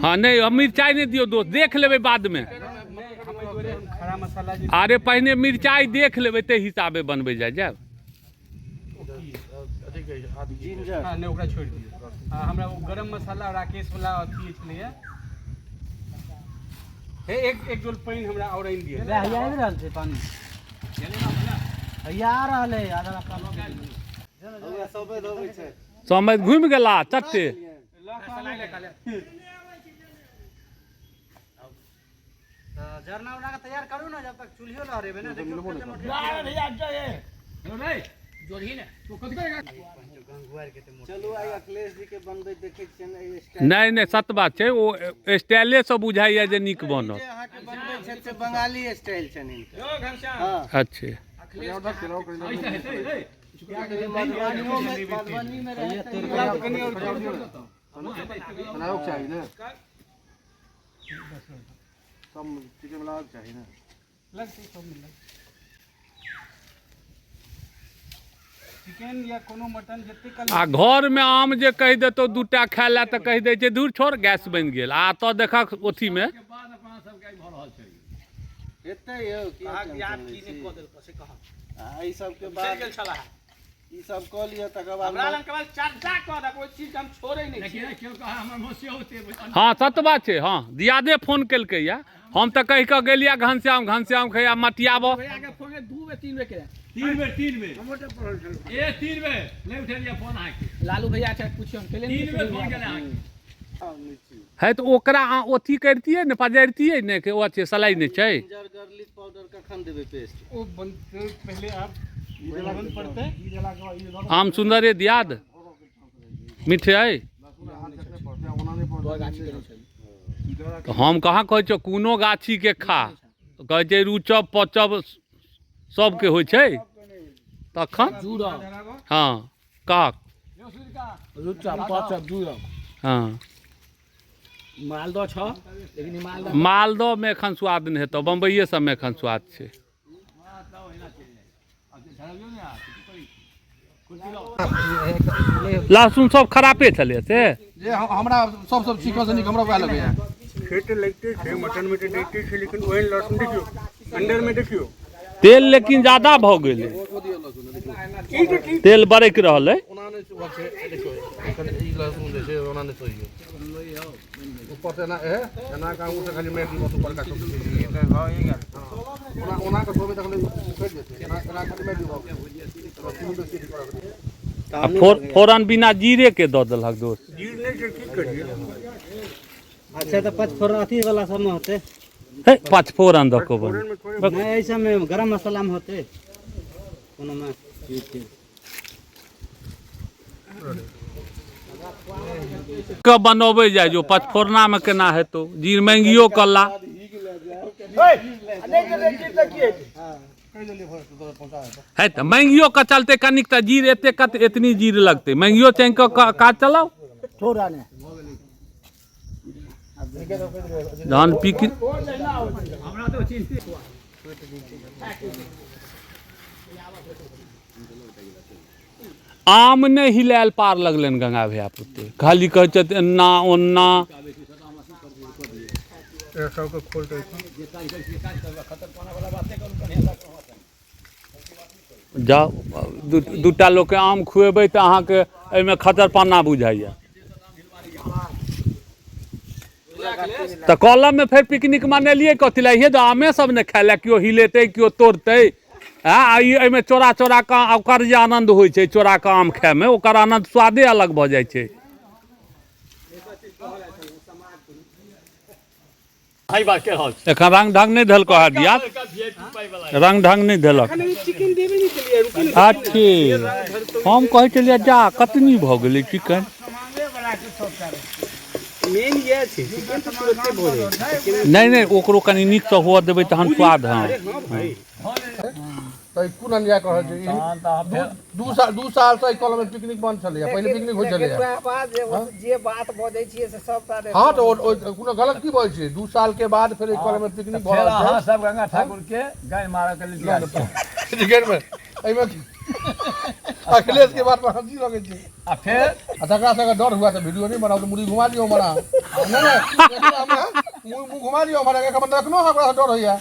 हँ नहि, हम मिरचाइ नहि दियौ दोस्त, देख लेबै बादमे। खड़ा मसाला जे। अरे पहिने मिरचाइ देख लेबै, ताहि हिसाबे बनबै जाय जायब। जिंजर। हँ, नहि, ओकरा छोड़ि दियौ। हँ, हमरा ओ गरम मसाला राकेश वाला अथी छलैया। हे, एक एक डोल पानि हमरा आओर आनि दिअ। हैया आबि रहल छै पानि, हैया आ रहल है आधा रास्ता। सफेद होबै छै। समय घुमि गेला चट्टे। तऽ जरना उरना के तैयार करू ने, जब तक चूल्हियो लहरेबै ने। देखियौ कते मोटे। चलू, आइ अखिलेश जी के बनबैत देखै छियनि एहि स्टाइल। नहि नहि, सत बात छै, ओ स्टाइले से बुझाइया जे नीक बनत। जे अहाँके बनबै छथि से बंगाली स्टाइल छनि हिनकर। हँ। अच्छे। मधुबनियो मे, मधुबनी मे रहै तऽ बनाबऽके चाही ने, सब चिकन मिलाबऽके चाही ने। लगतै, सब मिलत। चिकन या कोनो मटन जते काल आ घरमे आम जे कहि देतौ दूटा खाय लए तऽ कहि दै छै दूर छोड़, गैस बनि गेल। आ एतऽ देखक अथीमे हेतै यौ, किया टेंशन लै छी? आ एहि सबके बाद ई सब कऽ लिअ, तकर बाद हँ, सत बात छै। हँ, दियादे फोन केलकै या, हम तऽ कहि कऽ गेलियै घनश्याम, घनश्याम खैया मटियाबऽ। 3 बेर, 3 बेर, ए 3 बेर नहि उठेलियै फोन अहाँके। लालू भैया छै, पुछियौ केले। 3 बेर फोन केले अहाँके। है तऽ ओकरा अहाँ अथी करितियै ने, पजारितियै ने कि ओ अथी सलाइ नहि छै। जिंजर गार्लिक पाउडर कखन देबै पेस्ट? ओ बनतै, पहिले आब बन पड़तै। आम सुन्दरे दियाद मीठ अइ। तऽ हम कहाँ कहै छियौ कोनो गाछीके खा, कहै छै रुचब पचब सबके होइ छै तखन। हँ, कहक। हँ। मालदह छ, लेकिन ई मालदह मालदहमे एखन स्वाद नहि हेतौ, बम्बइए सबमे एखन स्वाद छै। लहसुन सब खरापे छलै से। जे हमरा सब सब चिकन से नीक हमरा वएह लगैया। से तऽ लगिते छै, मटन मे तऽ दैते छै, लेकिन ओहन लहसुन देखियौ अंडर मे, देखियौ। तेल लेकिन ज्यादा भऽ गेलै, तेल बरकि रहल अइ। ओना नहि छै, देखियौ एखन ई लहसुन जे छै ओना नहि सही है। ऊपर से एना एना के आंगुर से खाली मारि दियौ, बस ऊपरका सब। ओना ओना के छोड़बै तखन उखड़ि जेतै। एना एना खाली मारि दियौ, भऽ गेलै। बेसी अथी करऽ के नहि। आ फोरन बिना जीरे के दऽ देलहक दोस्त। जीर नहि छै, की करियै? अच्छा, तऽ पचफोरन अथी वाला सबमे होतै। हे, पचफोरन दऽ कऽ बन फोरन मे थोड़े। नहि, एहि सबमे गरम मसालामे होतै, कोनो मे ठीक। के बनबै जाइ जो, पचफोरना मे केना हेतौ? जीर मांगियो कला। है तऽ मांगियो के चलते कनिक तऽ जीर एते कत एतनी जीर लगतै, मांगियो चाहि कऽ काज चलाउ। थोड़ा ने। जहन पीक आम नहि हिलायल पार लगलनि गंगा भैया पुते, खाली कहै छथि एन्ना ओन्ना। सबके खोल दै छै। जाउ, दूटा लोकके आम खुएबै तऽ अहाँके एहिमे खतर पाना बुझाइया। तऽ कलममे फेर पिकनिक मनेलियै कथी लए? हे, तऽ आमे सब ने खाय लए, केओ हिलेतै, केओ तोड़तै। आ ई एहिमे चोरा चोरा कऽ ओकर जे आनन्द होइ छै, चोरा कऽ आम खायमे ओकर आनन्द स्वादे अलग भऽ जाइ छै। एखन रंग ढंग नहि देलको है दिया, रंग ढंग नहि देलक। चिकन देबे नहि केलियै, रुकू ने। अच्छे, हम कहै छलियै जा कतनी भऽ गेलै चिकन। मेन इएह छै, चिकन तऽ तुरते भऽ जाइ छै। नहि नहि, ओकरो कनि नीकसँ हुअ देबै तहन स्वाद। हँ। हँ भाइ। तऽ ई कोन अन्याय कऽ रहल छै? ई 2 साल, 2 साल से एहि कलम मे पिकनिक बंद छलैया। पहिले पिकनिक होइ छलैया। जे बात बजै छियै से सबटा। हँ, तऽ ओ कोनो गलत की बजै छियै? 2 साल के बाद फेर एहि कलम मे पिकनिक भऽ रहल छै। अहाँ सब गंगा ठाकुर के गाय मारऽ के लेल तैयार छी? क्रिकेट मे एहिमे अखिलेश के बात पर हंसी लगै छै। आ फेर आ तकरा से अगर डर हुआ तऽ वीडियो नहीं बनाओ, तऽ मुड़ी घुमा लियौ हमारा। नहीं नहीं, हमरा मुँह घुमा लियौ हमारा, एक मतलब एखनो हमरा से डर होइया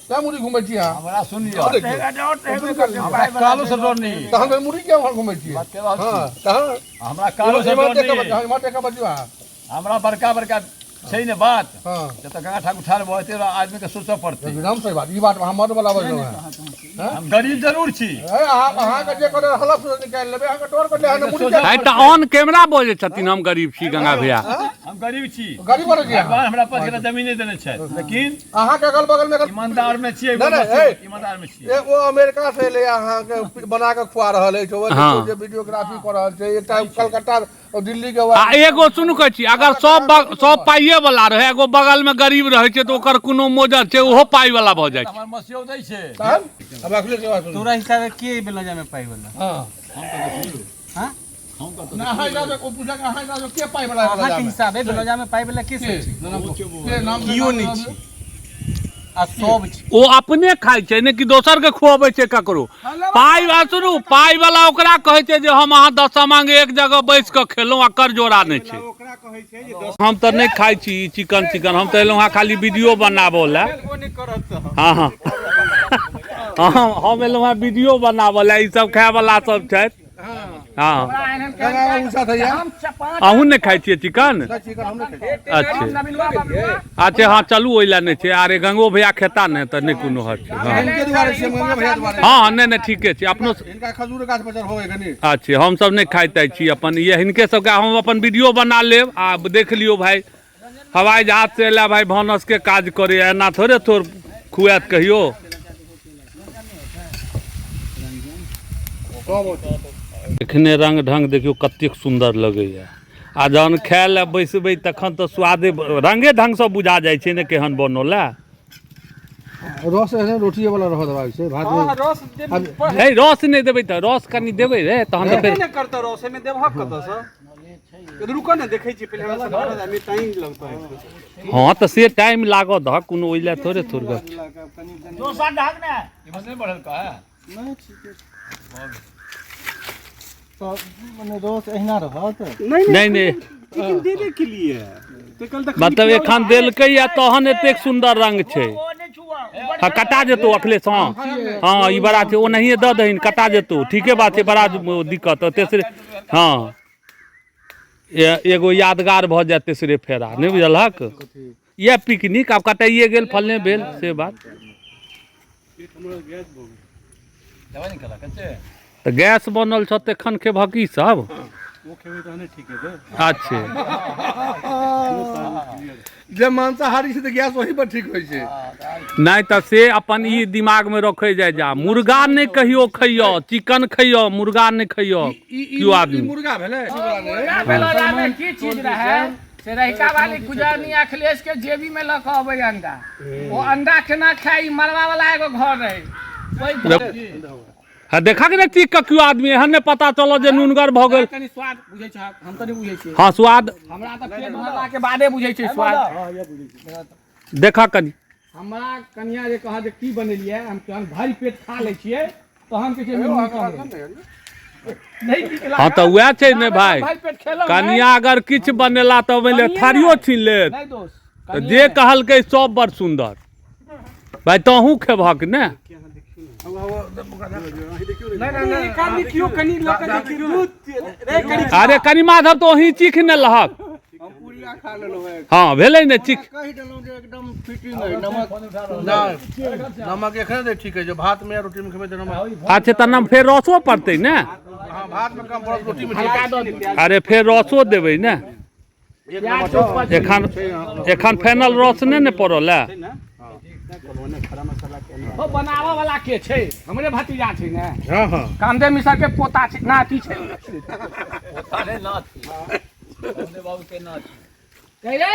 तैं मुड़ी घुमै छी अहाँ। हमरा सुन लिअ, देखियौ, हमरा कालो से डर नहीं। तहन फेर मुड़ी किया उम्हर घुमै छियै? हँ, तहन हमरा कालो से इम्हर डर देख कऽ नहीं। बजियौ, इम्हर देख कऽ बजियौ अहाँ। हमरा बड़का बड़का छै ने बात। हँ, जतऽ गंगा ठाकुर ठाढ़ भऽ जेतै, आदमी के सोचऽ पड़तै। एकदम सही बात, ई बात हमर वाला बजलहुँ हेँ। हम गरीब जरूर छी। अहाँ अहाँके जे करे हलफ से निकालि लेबै, अहाँके डर कऽ अहाँ मुड़ी किया? आइ तऽ ऑन कैमरा बजै छथिन हम गरीब छी गंगा भैया। हम गरीब छी। गरीब बनै छी अहाँ? भगवान हमरा पास एकटा जमीन नहि देने छथि, लेकिन अहाँके अगल बगल में ईमानदार में छियै। नहि, नहि, हे। ईमानदार में छियै। ओ अमेरिका से एलै, अहाँके बना कऽ खुआ रहल अछि, ओ हँ। जे वीडियोग्राफी कऽ रहल छै, एकटा कलकत्ता और दिल्ली के आ एगो सुन कहै छी, अगर सब सब पाइए वाला रहै, एगो बगल में गरीब रहै छै तऽ ओकर कोनो मोजर छै? ओहो पाइ वाला भऽ जाइ छै। हमर मसियौ दै छै। तहन अब अखिलेश के बात सुनू। तोरा हिसाबे के बेलौजा में पाइ वाला? हँ, ना, अहाँ हिसाब से ओ पूछक, अहाँ हिसाब से के पाइ वाला? अहाँ के हिसाबे बेलौजा में पाइ वाला के से छै? के नाम? कियो नहि छै आ सब छै। ओ अपने खाइ छै ने कि दोसर के खुअबै छै ककरो? पाइ आ सुनू, पाइ वाला ओकरा कहै छै जे हम अहाँ 10 समांग एक जगह बैस कऽ खेलहुँ आ कर जोड़ा नहि छै। हम तऽ नहि खाइ छी ई चिकन चिकन, हम तऽ एलहुँ हँ खाली वीडियो बनाबऽ लए। हँ हँ हँ, हम एलहुँ हँ वीडियो बनाबऽ लए, ई सब खाय वाला सब छथि। हँ, अहूँ नहि खाइ छियै चिकन? चिकन हम नहि खाइ। अच्छे अच्छा, हँ चलू, ओहि लए नहि छै। अरे गंगो भैया खेता ने तऽ नहि कोनो हर्ज छै। हँ। हिनके दुआरे छियै, गंगा भैया दुआरे। हँ, नहि नहि, ठीके छै अपनो। हिनका खजूर गाछ पर चढ़बे कनी। अच्छे, हमसब नहि खाइत ताइत छी अपन। ये हिनके सबके हम अपन वीडियो बना लेब। आ देख लियौ भाई, हवाई जहाज से एला भाई, भानस के काज करे, एना थोड़े थोड़ खुआत कहियो। एखने रंग ढंग देखियौ कतेक सुन्दर लगैया, आ जहन खाय लए बैसबै तखन तऽ स्वादे रंगे ढंगसँ बुझा जाइ छै ने केहन बनल है। रस एहने रोटिए वाला रह देबाक छै भात में। रस देब? हे, रस नहि देबै तऽ? रस कनि देबै रे तहन तऽ फेर नहि करतौ, रस एहिमे देबहक कतऽसँ? रुकऽ ने, देखै छियै पहिले। हमरा सब आदमी टाइम लगतै। हँ, तऽ से टाइम लागऽ दहक, कोनो ओहि लए थोड़े थोड़ गप छै। दोसर ढंग ने। इमहर नहि बढ़ल का? तऽ मने रस एहिना रहत? नहि नहि। चिकन देबे के लिए तऽ कल तऽ मतलब एखन देलकै या तहन एतेक सुन्दर रंग छै। ओ नहि छुआ। हँ, कटा जेतौ अखिलेश। हँ हँ, ई बड़ा छै, ओनाहिए दऽ दहीन, कटा जेतौ। ठीके बात छै, बड़ा दिक्कत तेसरे। हँ, एगो यादगार भऽ जायत तेसरे फेरा, नहि बुझलहक? इएह पिकनिक आब कटाइए गेल, फलने भेल से बात। दवाइ नहि खेलक कच्चे। तऽ गैस बनल छौ तखन खेबहक ई सब? अच्छे। जे मांसाहारी छै तऽ गैस ओही पर ठीक होइ छै। नहि तऽ से अपन ई दिमागमे रखै जाय जा, मुर्गा नहि कहियो खैयो, चिकन खैयो, मुर्गा नहि खैयो। ई केओ आदमी मुर्गा भेलै? मुर्गा बेलौजा में की चीज रहे से रहिका वाली गुजरनी अखिलेश के जेबी में लऽ कऽ अबै अंडा, ओ अंडा केना खाय? ई मरवा वाला एगो घर रहे ओहि हँ, देखा के ने चीख कऽ, केओ आदमी एहन नहि पता चलल जे नुनगर भऽ गेल। कनि स्वाद बुझै छह? हम तऽ नहि बुझै छियै। हँ, स्वाद हमरा तऽ पेट भरला के बादे बुझै छै स्वाद। देखा कनि। हमरा कनिया जे कहत जे की बनेलियै, हम तहन भरि पेट खा लै छियै, तहन कहै छियै नून कम रहै। नहि नीक लागल। हँ, तऽ उएह छै ने भाई। भरि पेट खेलहुँ नहि। कनिया अगर किछु बनेला तऽ मानि लिअ थारियो छीन लेत। नहि दोस्त। तऽ जे कहलकै सब बड़ सुन्दर भाई, तहूँ खेबहक ने? एक आदमी केओ कनि लऽ कऽ देखियौ रे कनि। अरे कनि माधव तऽ वहीं चीख ने लहक। हम पुरिया खा लेलहुँ हेँ। हँ, भेलै ने चीख। कहि देलहुँ जे एकदम फिटिंग अइ नमक। नहि, नमक एखने नहि ठीक है, जे भात में या रोटी में खेबै तऽ नमक। अच्छा, तऽ नम फेर रसो पड़तै ने? हँ, भात में कम पड़त, रोटी में ठीक है। अरे फेर रसो देबै ने? एखन एखन फाइनल रस नहि ने पड़ल है। ओ बनाबऽ वाला के छै? हमरे भतीजा छै ने। हँ हँ। कामदेव मिश्र के पोता छै, नाती छै। अरे नाथ, बाबू के नाथ। कहि रे,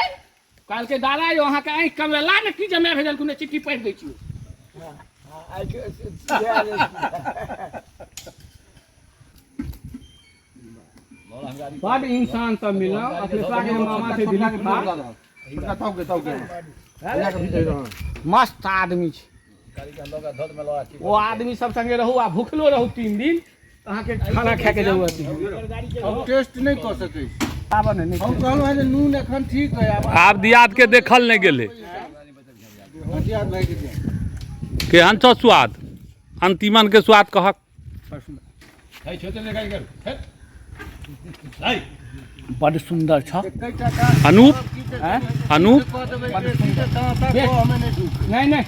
कहलकै दादा यौ, अहाँके आँखि कम ला ने की जमा भेजलखुन, चिट्ठी पढ़ि दै छियौ। बड इंसान सब मिलल अखिलेशवा के मामा छै दिलीप झा। ताव के ताव के मस्त आदमी छै ओ आदमी। सब संगे रहू आ भुखलो रहू 3 दिन अहाँके खाना खायके जरूरत नहीं। हम टेस्ट नहि कऽ सकै छी। हम कहलहुँ हेँ जे नून एखन ठीक है। आब आब दियाद के देखल नहि गेलै। दियाद भाई के दिया। केहन छौ स्वाद? अंतिमन के स्वाद कहक। बड सुंदर छ। अनूप, अनूप। नहीं नहीं।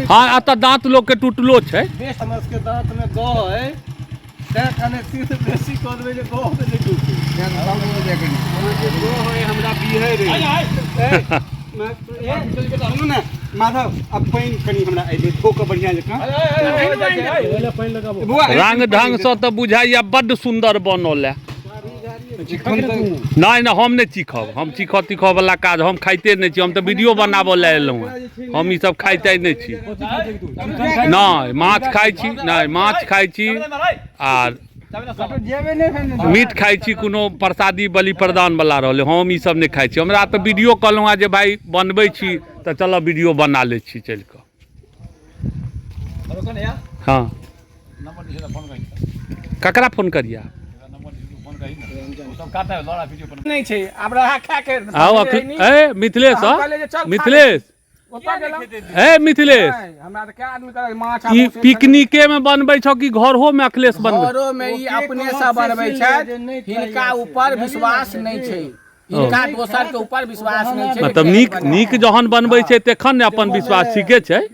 हाँ, एतऽ दाँत लोक के टूटलो छै। हमर सबके दाँत में गह है, तैं कने तीत बेसी कऽ देबै जे गह में नहि टूटे। गह है हमरा बिहे रे। सुनू ने माधव, अब पानि कनि हमरा अइले धो कऽ बढ़िआँ जकाँ। बौआ, रंग ढंग से तऽ बुझाइया बड्ड सुंदर बनल है। नहीं नहीं, हम नहीं चीखब। हम चीखऽ तीखऽ वाला काज हम खाइते नहीं छी। हम तऽ वीडियो बनाबऽ लए एलहुँ हेँ। हम ई सब खाइते नहीं छी। नहीं माछ खाइ छी, नहीं माछ खाइ छी आर मीट खाइ छी। कोनो प्रसादी बलि प्रदान वाला रहलै, हम ई सब नहीं खाइ छी। हमरा तऽ वीडियो कहलहुँ हेँ जे भाइ बनबै छी तऽ चलऽ वीडियो बना लै छी चलि कऽ। हाँ, ककरा फोन करिया? नहीं छै, आब रहा खा के। आओ ए मिथिलेश, हम कहलियै जे चल खा। मिथिलेश, ओतऽ गेलहुँ। ए मिथिलेश, नहि, हमरा तऽ कए आदमी कहलक माछ ई आ मासु। पिकनिके में बनबै छौ कि घरहो में अखिलेश बनबै? घरो में ई अपने से बनबै छथि। हिनका ऊपर विश्वास नहि छै, हिनका दोसर के ऊपर विश्वास नहि छै। मतलब नीक नीक जहन बनबै छै तखन ने अपन विश्वास ठीके छै। से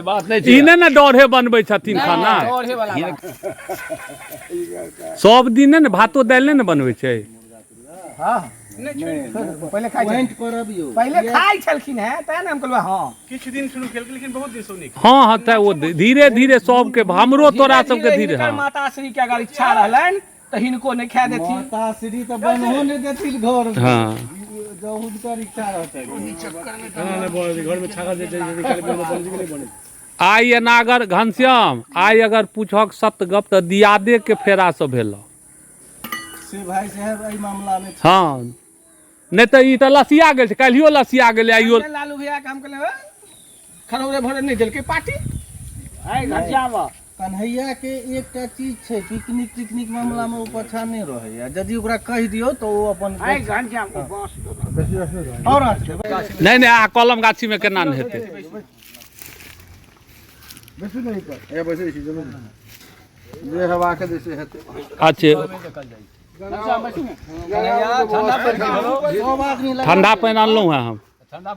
बात नहि ई छै। नहि ने डरे बनबै छथिन खाना। डरे वाला बात। सब दिन नहि ने भातो दालि नहि ने बनबै छै। पहिले खाइ छलखिन। पॉइंट करब यौ। पहिले खाइ छलखिन हेँ, तेँ ने हम कहलहुँ। हाँ, किछु दिन शुरू केलकै लेकिन बहुत दिन से नहि। हाँ हाँ, तऽ ओ धीरे धीरे सबके, हमरो तोरा सबके धीरे। हिनकर हाँ, माताश्री के अगर इच्छा रहलनि तऽ हिनको नहि खाए देथिन। माताश्री तऽ बनहो नहि देथिन घर में। हाँ, जँ हुनकर इच्छा रहतै। आइ एना अगर घनश्याम, आइ अगर पूछक सत्य गप तऽ दियादे के फेरा से भेल। से भाई साहेब एहि मामला में। हाँ, नहि तऽ ई तऽ लसिया गेल छै, काल्हियो लसिया गेलै, आइयो। लालू भैया के हम कहलियै खरौरे भरे नहि देलकै पार्टी। आइ घनश्याम कन्हैया के एकटा चीज छै, पिकनिक तिकनिक मामला में ओ पाछा नहि रहैया। यदि ओकरा कहि दियौ तऽ ओ अपन आइ घनश्याम और नहीं नहीं, आ कलम गाछी में केना नहि हेतै? जे हेबाक जे से हेतै। अच्छे, सब आदमी लगा। ठंडा पानि अनलहुँ हेँ हम।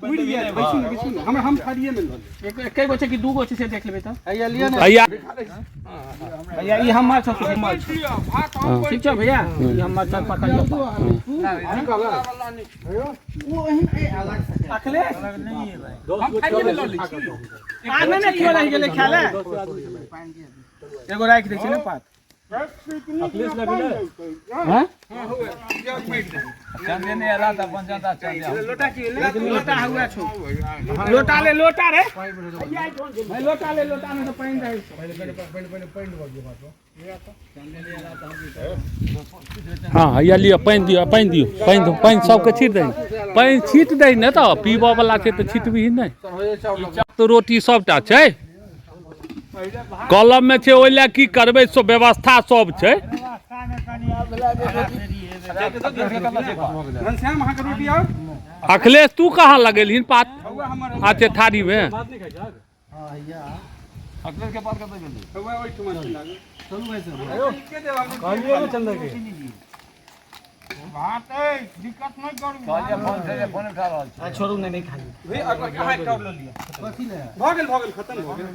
उड़ि गेल। बैसू ने, बैसू ने, हम थारिए में लऽ लेब। एके गो छै कि दू गो छै से देख लेबै तऽ। हैया लिअ ने। हैया। भैया, ई हमर छौ, हमर छौ। ठीक छौ भैया, ई हमर छौ, पकड़ लियौ। अखिलेश, हम थारिए में लऽ लै छी। आ नहि ने केओ रहि गेलै खाय लए। एगो राखि दै छै ने पात। हैं? चंदे नहि एला तऽ अपन जनता चंदे। लोटा की लोटा हुआ छौ? लोटा ले, लोटा रे भाई, लोटा ले। लोटा में तो पानि रहै छै। हाँ, हैया लिअ, पानि दिअ, पानि दियौ, पानि दियौ, पानि सबके छीट दही, पानि छीट दही। ने तऽ पीबऽ वाला छै तऽ छिटबिही नहि तऽ? रोटी सबटा छै, कलम में छै, ओहि लए की करबै? सब व्यवस्था सब छै। घनश्याम, अहाँके रोटी आओर। अखिलेश, तू कहाँ लगेलहिन पात? हौआ हमर। अच्छा, थारी में। भात नहि खाइ छहक? अखिलेश के पात कतऽ गेलै? हौआ ओहिठुमा छै लागल। चलू भाई साहब। कहलियै फोन छै, फोन उठा रहल छै। छोड़ू, नहि नहि खाली। भैया, अहाँ एकटा आओर लऽ लिअ। भऽ गेल, भऽ गेल, खतम भऽ गेल।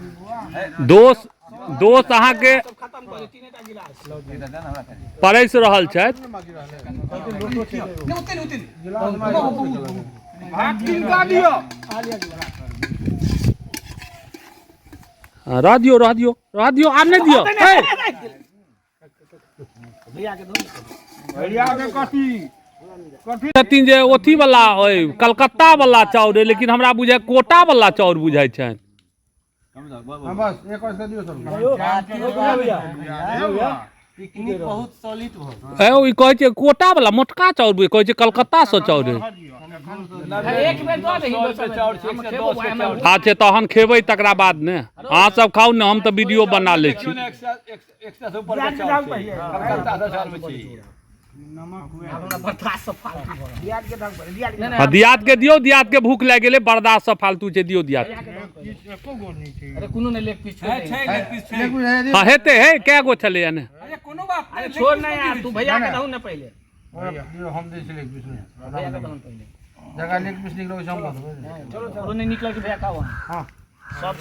दोस्त दोस्त अहाँके खतम कऽ दे तीनेटा गिलास। एकटा दे ने हमरा खाली। परसि रहल छथि। नहि, ओते नहि, ओते नहि। भात किनका दियौ? हाँ, रह दियौ, रह दियौ, रह दियौ, आब नहि दियौ। ए, छथिन जे ओथी वाला ओहि कलकत्ता वाला चाउर अइ, लेकिन हमरा बुझाइ कोटा वाला चाउर बुझाइ छनि। हाँ, बस एक और दियौ सब। पिकनिक बहुत सॉलिड भऽ गेल। ए, ओ ई कहै छै कोटा वाला मोटका चाउर बुझ, कहै छै कलकत्ता सँ चाउर अइ। एक बेर दऽ दही दोसर बेर। हम खेबो, हमरा अच्छा तहन खेबै तकरा बाद ने। अहाँ सब खाउ ने, हम तऽ वीडियो बना लै छी। एक सए से ऊपर के चाउर छै, कलकत्ता से चाउर छै। हमरा बर्दाश्त से फालतू भऽ रहल। नहि, नहि, हँ, दियाद के दियौ, दियाद के भूख लागि गेलै, बर्दाश्त से फालतू छै, दियौ दियाद के। अरे कोनो नहि, लेग पीस छोड़ दही। छै लेग पीस छै। हँ हेतै, हे कए गो छलैया ने? अरे कोनो बात अरे छोड़ ना यार, तू भैया के दहु ना पहले। हम दै छी लेग पीस। भैया के दहु पहले। जगह लेग पीस निकलो, हम चलो नहीं निकल के भैया खाओ। हाँ, सब।